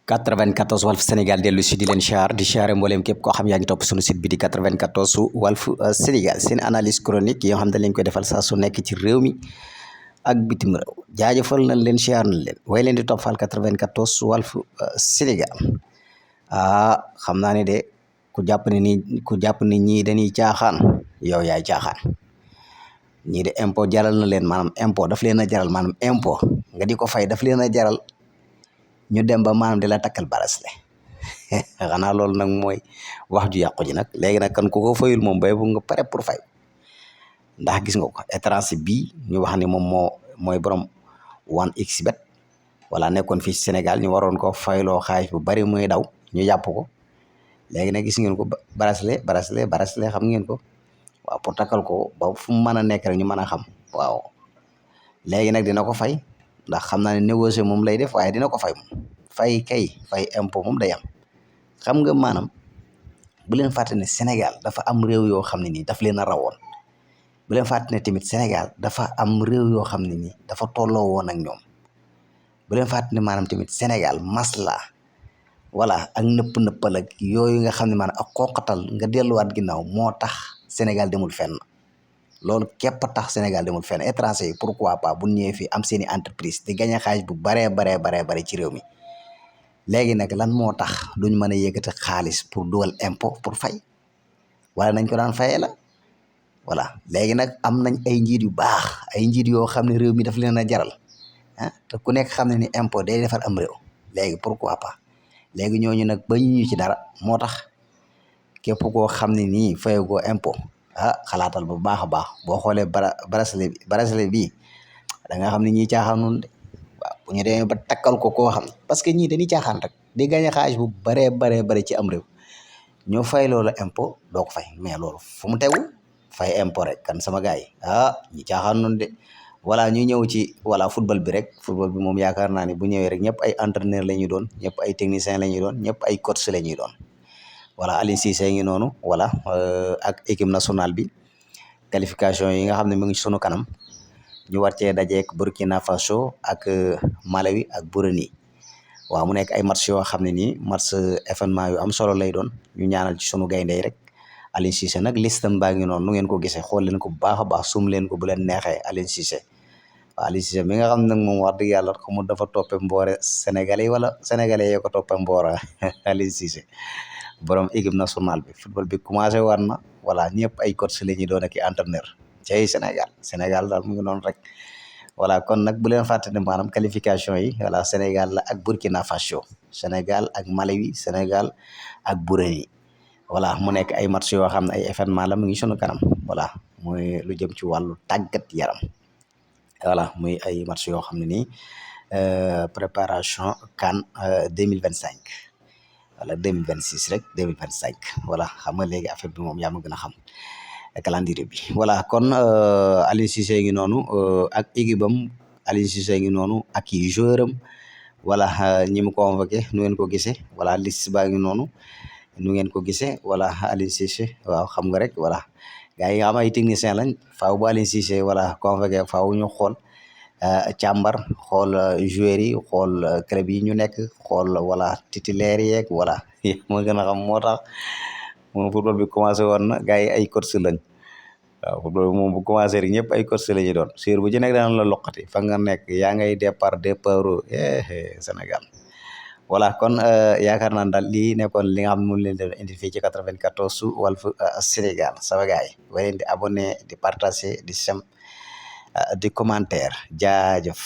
94 Walf Sénégal dellu si di leen siyaar di siyaare mbooleem képp koo xam yaa ngi topp sunu site bi di 94 Walf Sénégal seen analyse chronique yoo xam ne lañ koy defal saa su nekk ci réew mi ak bitim réew jaajëfal nañ leen siyaar nañ leen way leen di toppal 94 Walf Sénégal xam naa ne de ku jàpp ne ñii dañuy caaxaan yow yaay caaxaan ñii de impôt jaral na leen maanaam impôt daf leen a jaral maanaam impôt nga di ko fay daf leen a jaral ñu dem ba maanaam di la takkal barasle xanaa loolu nag mooy wax ju yàqu ji nag léegi nag kan ku ko fayul moom bay bu nga pare pour fay ndax gis nga ko étranger bii ñu wax ni moom mooy borom 1xBet wala nekkoon fii Sénégal ñu waroon ko fayloo xaalis bu bari muy daw ñu jàpp ko léegi nag gis ngeen ko barasle xam ngeen ko waaw pour takkal ko ba fu mu mën a nekk rek ñu mën a xam waaw léegi nag dina ko fay ndax xam naa ne négocier moom lay def waaye dina ko fay moom fay impôt moom day am xam nga maanaam bu leen fàtte ne Sénégal dafa am réew yoo xam ne nii daf leen a rawoon bu leen fàtte ne tamit Sénégal dafa am réew yoo xam ne nii dafa tolloo woon ak ñoom bu leen fàtte ne maanaam tamit Sénégal masla voilà ak nëppal ak yooyu nga xam ne maanaam ak xooqatal nga delluwaat ginnaaw moo tax Sénégal demul fenn loolu képp tax Sénégal demul fenn étranger yi pourquoi pas bu ñëwee fii am seeni entreprise di gagné xaalis bu baree ci réew mi léegi nag lan moo tax duñ mën a yëkkati xaalis pour dugal impôt pour fay wala nañ ko daan fayee la voilà léegi nag am nañ ay njiit yu baax ay njiit yoo xam ne réew mi daf leen a jaral te ku nekk xam ne ni impôt day defar am réew léegi pourquoi pas léegi ñooñu nag ba ñu ci dara moo tax képp koo xam ne nii fayagoo impôt xalaatal bu baax a baax boo xoolee bracelet bii da nga xam ne ñii caaxaan noonu de waaw bu ñu demee ba takkal ko koo xam parce que ñii dañuy caaxaan rek di gañe xaalis bu baree ci am réew ñoo fay loolu impôt doo ko fay mais loolu fu mu tegu fay impôt rek kan sama gars yi ñi caaxaan noonu de voilà ñu ñëw ci voilà football bi rek football bi moom yaakaar naa ne bu ñëwee rek ñëpp ay entraîneur la ñuy doon ñëpp ay technicien la ñuy doon ñëpp ay coach la ñuy doon voilà Aliou Cissé ngi noonu voilà ak équipe nationale bi qualification yi nga xam ne mu ngi sunu kanam ñu war cee dajeek Burkina Faso ak Malawi ak Burundi waaw mu nekk ay match yoo xam ne nii match événement yu am solo lay doon ñu ñaanal ci sunu gayndey rek Aliou Cissé nag listam baa ngi noonu nu ngeen ko gisee xool leen ko bu baax a baax sum leen ko bu leen neexee Aliou Cissé waaw Aliou Cissé mi nga xam ne nag moom wax dëgg yàlla xamul dafa toppe mboore sénégalais yi wala sénégalais yoo ko toppe mboora Aliou Cissé borom équipe nationale bi football bi commencé war na voilà ñëpp ay coach la ñuy doon ak i entraîneur cay Sénégal daal mu ngi noonu rek voilà kon nag bu leen fàtte ne maanaam qualification yi voilà Sénégal la ak Burkina Faso Sénégal ak Malawi Sénégal ak Burundi voilà mu nekk ay match yoo xam ne ay événement la mu ngi sunu kanam voilà muy lu jëm ci wàllu tàggat yaram voilà muy ay match yoo xam ne nii préparation CAN 2025 wala 2026 rek 2025 voilà xam nga léegi affaire bi moom yaa ma gën a xam calendrier bi voilà kon Aliou Cissé ngi noonu ak équipe am Aliou Cissé ngi noonu ak i joueur am voilà ñi mu convoqué nu ngeen ko gisee voilà liste baa ngi noonu nu ngeen ko gisee voilà Aliou Cissé waaw xam nga rek voilà gars yi nga xam ay technicien lañ faaw bu Aliou Cissé voilà convoqué faaw ñu xool càmbar xool joueurs yi xool club yi ñu nekk xool voilà titulaire yeeg voilà moo gën a xam moo tax moom football bi commencé woon na gars yi ay coach lañ waaw football bi moom bu commencé rek ñëpp ay coach la ñuy doon sur bu ci nekk daan la loqati fa nga nekk yaa ngay départ Sénégal voilà kon yaakaar naa daal lii nekkoon li nga xam ne moom leen doon indi fii ci 94 Walf Sénégal sama gars yi waleen di abonné di partager di sem di commentaire jaajëf